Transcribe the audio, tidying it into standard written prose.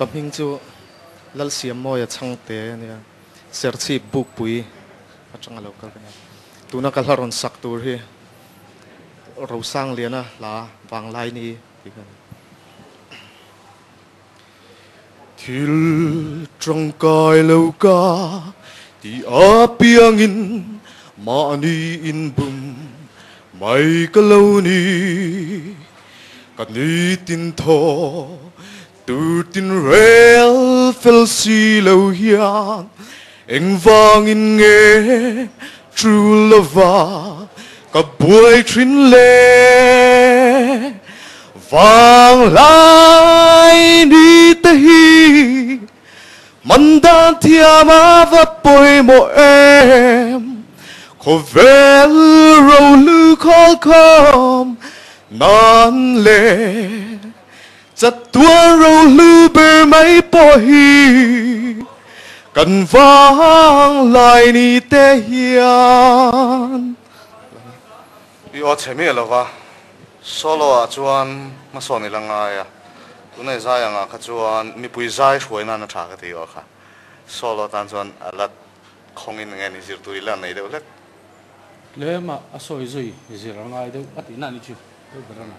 Ka hming chu Lalsiammawia Chhangte a nia, Serchhip Bukpui atanga lo kal ka nia. Tuna ka hla rawn sak tur hi Rosangliana hla Vanglaini tih kha a ni. Thil tangkai lo ka ti apiangin mahni inbum mai ka lo ni. Ka nitin thaw tur tin rel fel si lo hian engvangin nge tul lova ka buai thin le? Vanglai ni te hi man dan thiam a va pawimawh em? Khawvel rohlu khawl khawm nan leh chatuan rohlu ber mai pawh hi kan vanglai ni te hian. I aw chhe miah lova, solo ah chuan hmasawn i la ngai a, tunah i zai angah kha chuan mipui zai hruai nan a tha ka ti aw kha, solo tan chuan a la khawngin nge ni zir tur i la nei deuh hlek. Tlema a sawi zui zir a ngai deuh a tihna a ni chu deuh ber a na.